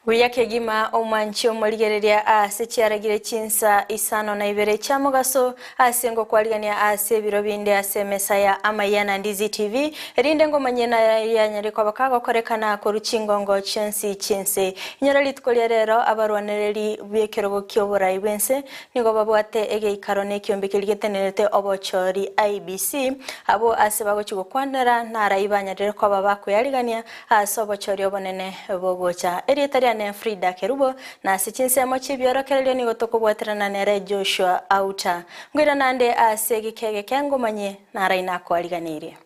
Buya kegima omwanchi omorigereria ase chiaragire chinsa isano na ibere chia mogaso ase ngokwarigania ase ebiro binde ase emesa ya amaiya na Ndizi TV erinde ngomanyie na yanyare koba kagokorekana korwa chingongo chionsi chiense. Inyora rituko ria rero abarwanereri b'ekerogo ki'oborai bw'ense Nigo babwate egeikaro na ekiombe keria getenerete obochori, IEBC, abwo ase bagochia gokwanera narai banyarire koba bakoyarigania ase obochori obonene bogocha. Erieta riane Frida Kerubo, na ase chinsemo chi'ebiorokererio nigo tokobwaterana nere Joshua Auta. Ngoirana nde ase egeka egeke ngomanyie narai nakoariganeirie.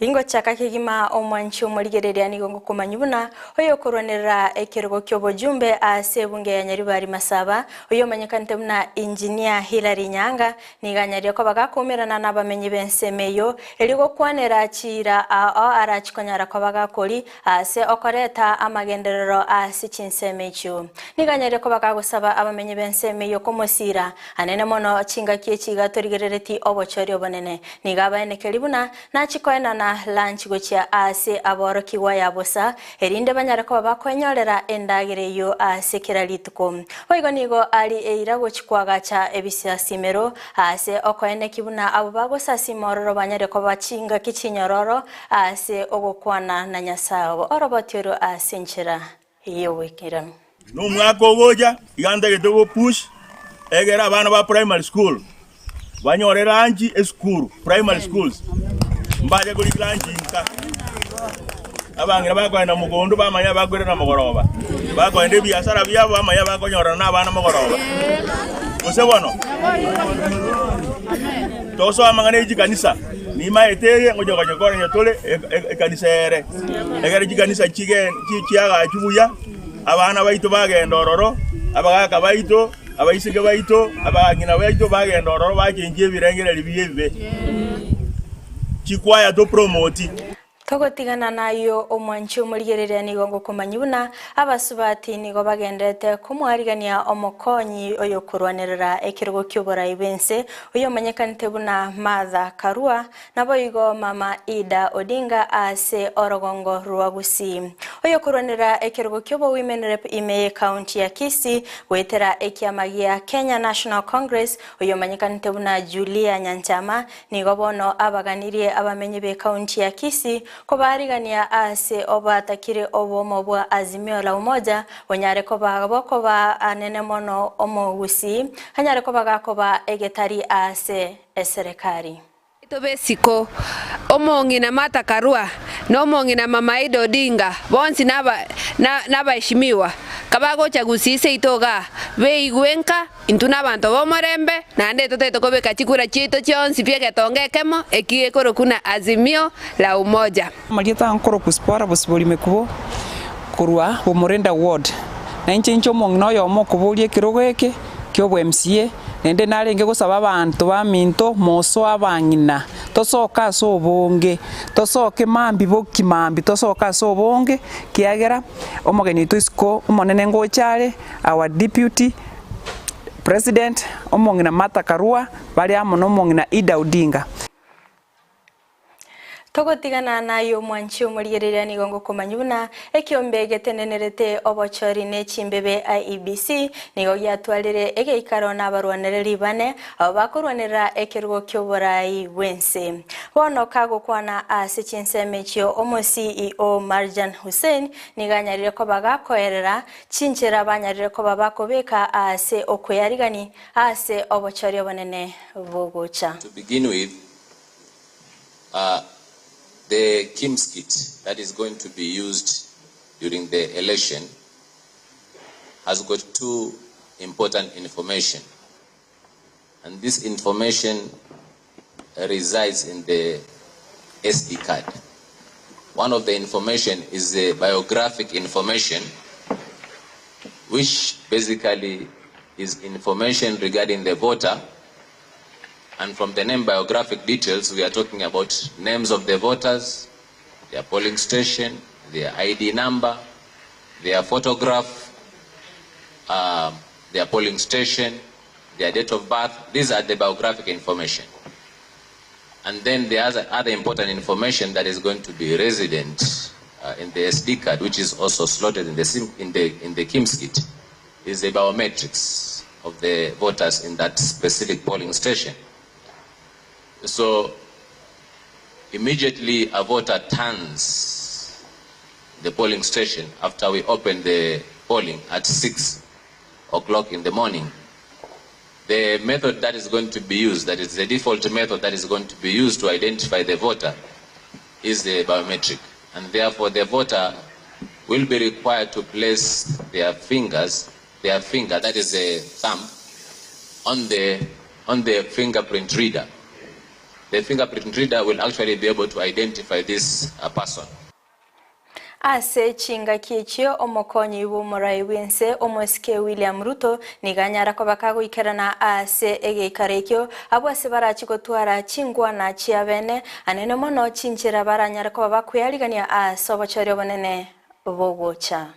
Ingochaka kegima omwanchi omorigereria nigo ngokomanyia buna oyokorwanerera ekerogo ki'obojumbe ase ebunge ya Nyaribari Masaba, oyio omanyekanete buna Engineer Hillary Nyaanga, Nigo anyarie koba gakoumerana nabamenyi b'ensemo eyio, erio gokwanera chiira ao arachie konyara koba gakori ase okoreta amagenderero ase chinsemo echio. Nigo anyarie koba gagosaba abamenyi b'ensemo eyio komosiira anene mono chingaki echi iga torigerereti obochori obonene. Nigo abaenekeri buna nachie koenana lunch gochia aase aborokigwa ya bosa, erinde banyare koba bakoenyorera endagera eyio aase kera rituko. Boigo nigo ari eira gochia koagacha ebisasimero aase okoeneki buna abwo bagosasima ororo banyare koba chingaki chinyororo aase ogokwana na Nyasae obo oroboti oro aase enchera y'oboikeranu. Nomwaka ogocha iga ntagete go push egere abana ba primary school banyore lunch esukuru, primary schools mbache korigia lunch inka. Abang'ina bakoenda mogondo bamanye abakoirana mogoroba, bakoenda ebiasara biabo bamanye abakonyorana na abana mogoroba. Gose bono, tosoe amang'ana ya chikanisa, nimaete eye ngocha gocha korenya tore ekanisa ere, egere chikanisa chige chiagachwe buya. Abana baito bagenda ororo, abagaaka baito, abaiseke baito, abang'ina baito bagenda ororo bachenchie ebirengererio bi'ebibe. Chikwaya topromoti. Togotigana nayio omwanchi omorigereria nigo ngokomanyia buna abasubati nigo bagenderete komwarigania omokonyi oyokorwanerera ekerogo ki'oborai bw'ense oyomanyekanete buna Martha Karua Naboigo mama Ida Odinga ase orogongo rwa Gusii, oyokorwanera ekerogo ki'obowomen rep ime y'ecounty ya Kisii goetera ekiama gia Kenya National Congress oyomanyekanete buna Julia Nyanchama nigo bono abaganirie abamenyi b'ecounty ya Kisii kobaarigania ase obatakire obomo bwa Azimio la Umoja bonyare koba bokoba anene mono omogusii anyare koba gakoba egetari ase eserekari. Tobe isiko, omong'ina Martha Karua na omong'ina Mama Ida Odinga bonsi nabaheshimiwa, kabagocha gusii seito igaa, beigwe nka intwe nabanto b'omorembe, naende totagete kobeka chikura chiaito chionsi pi egetonga ekemo, eki gekorokwa na Azimio la Umoja. Amarieta aa nkorokwa Sipora Bosibori Mekubo, korwa Bomorenda Ward. Na inche inche omong'ina oyomo okoboria ekerogo eke kia obo MCA, naende narenge gosaba abanto baminto mosoe abang'ina, tosoke ase obonge, tosoke mambia boki mambia tosoke ase obonge, kiagera omogeni oito isiko omonene ngocha are, our deputy president, omong'ina Martha Karua, bare amo na omong'ina Ida Odinga. Togotigana naye omwanchi omorigereria nigo ngokomanyia buna ekiombe getenenerete obochori ne chimbebe IEBC nigo giatwarire egeikaro nabarwanereri bane abo bakorwanerera ekerugo ki'oborai bw'ense. Bono kagokwana ase chinsemo echio omo CEO Marjan Hussein nigo anyarire koba gakoerera chinchera banyarire koba bakobeka ase okweyarigani ase obochori obonene bogocha. To begin with, uh, the KIMS kit that is going to be used during the election has got two important information. And this information resides in the SD card. One of the information is the biographic information, which basically is information regarding the voter. And from the name biographic details, we are talking about names of the voters, their polling station, their ID number, their photograph, their polling station, their date of birth. These are the biographic information. And then the other, other important information that is going to be resident uh, in the SD card, which is also slotted in the, SIM, in the, in the KIEMS kit, is the biometrics of the voters in that specific polling station. So immediately a voter turns the polling station after we open the polling at 6 o'clock in the morning, the method that is going to be used, that is the default method that is going to be used to identify the voter, is the biometric. And therefore, the voter will be required to place their fingers, their finger, that is a thumb, on the, on the fingerprint reader. The fingerprint reader will actually be able to identify this uh, person. Ase chingaki echio omokonyi bw'omorai bw'ense omosike William Ruto nigo anyara koba kagoikerana ase egeikaro ekio abwo ase barachi gotwara chingwana chia bene anene mono chinchera baranyare koba bakwearigania ase obochori obonene bogocha.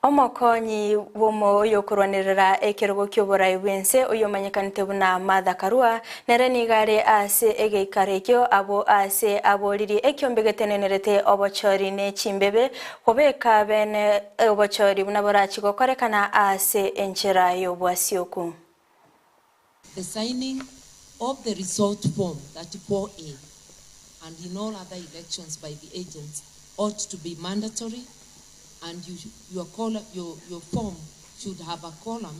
Omokonyi bw'omoyokorwanerera ekerogo ki'oborai bw'ense oyomanyekanete buna Martha Karua nere nigo are ase egeikaro ekio abwo ase aboririe ekiombe getenenerete obochori ne chimbebe kobeka bene obochori buna borachi gokorekana ase enchera y'obwasioku. The signing of the result form 34A and in all other elections by the agents ought to be mandatory and you, your, col- your, your form should have a column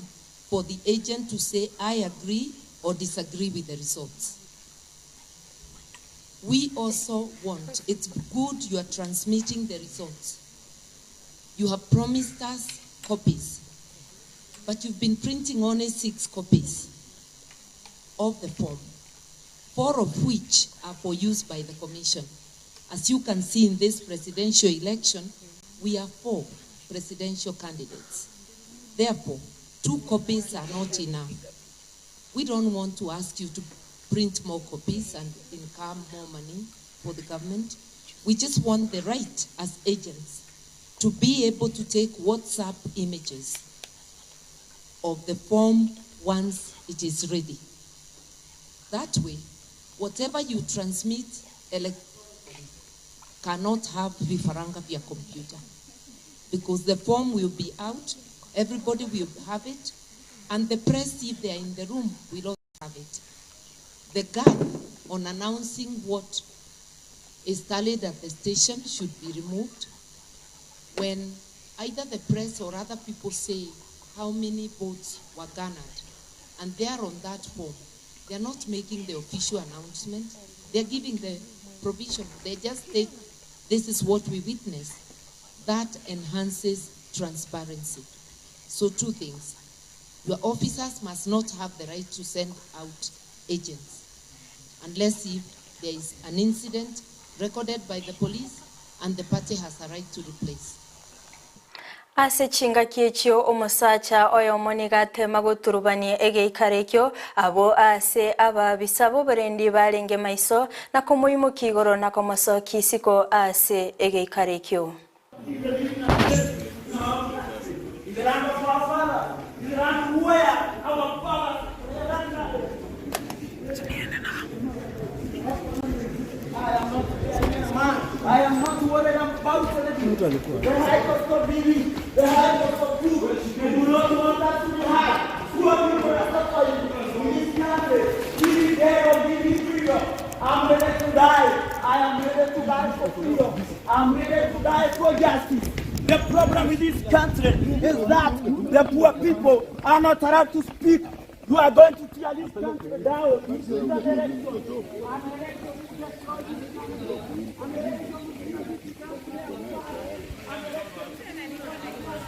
for the agent to say, I agree or disagree with the results. We also want, it's good you are transmitting the results. You have promised us copies, but you've been printing only six copies of the form, four of which are for use by the Commission. As you can see in this presidential election, we are four presidential candidates. Therefore, two copies are not enough. We don't want to ask you to print more copies and incur more money for the government. We just want the right as agents to be able to take WhatsApp images of the form once it is ready. That way, whatever you transmit electronically cannot have vifaranga via computer because the form will be out, everybody will have it, and the press, if they are in the room, will also have it. The gap on announcing what is tallied at the station should be removed. When either the press or other people say how many votes were garnered, and they are on that form, they are not making the official announcement, they are giving the provision. They just state, this is what we witnessed. That enhances transparency. So two things. Your officers must not have the right to send out agents unless if there is an incident recorded by the police and the party has a right to replace. Ase chingaki echio omosacha oyomo nigo atema goturubania egeikaro ekio, abwo aase ababisa b'oborendi barenge maiso, na komoimokia igoro na komosokia isiko ase egeikaro ekio. The problem with this country is that the poor people are not allowed to speak. You are going to tear this country down. This is an election. An election will destroy this country. An election will tear this country apart.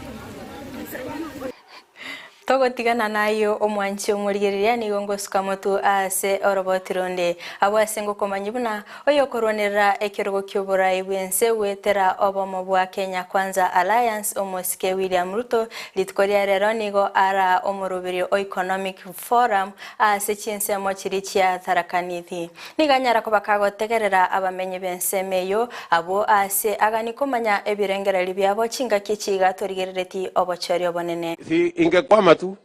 Togotigana nayo omwanchi omorigereria nigo ngosuka motu ase oroboti ronde. Abwo ase ngokomanyia buna oyokorwanerera ekerogo ki'oborai bw'ense goetera obomo bwa Kenya Kwanza Alliance omosike William Ruto rituko ria rero nigo ara omoroberio o Economic Forum ase chinsemo chiria chia Tharaka Nithi. Nigo anyara koba kagotegerera abamenyi b'ensemo eyio abwo ase agani komanya ebirengererio biabo chingaki echi iga torigerereti obochori obonene. Si ingekwama tu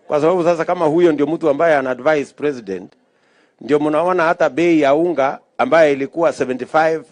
kwa sababu sasa kama huyo ndio mtu ambaye ana advise president, ndio mnaona hata bei ya unga ambaye ilikuwa 75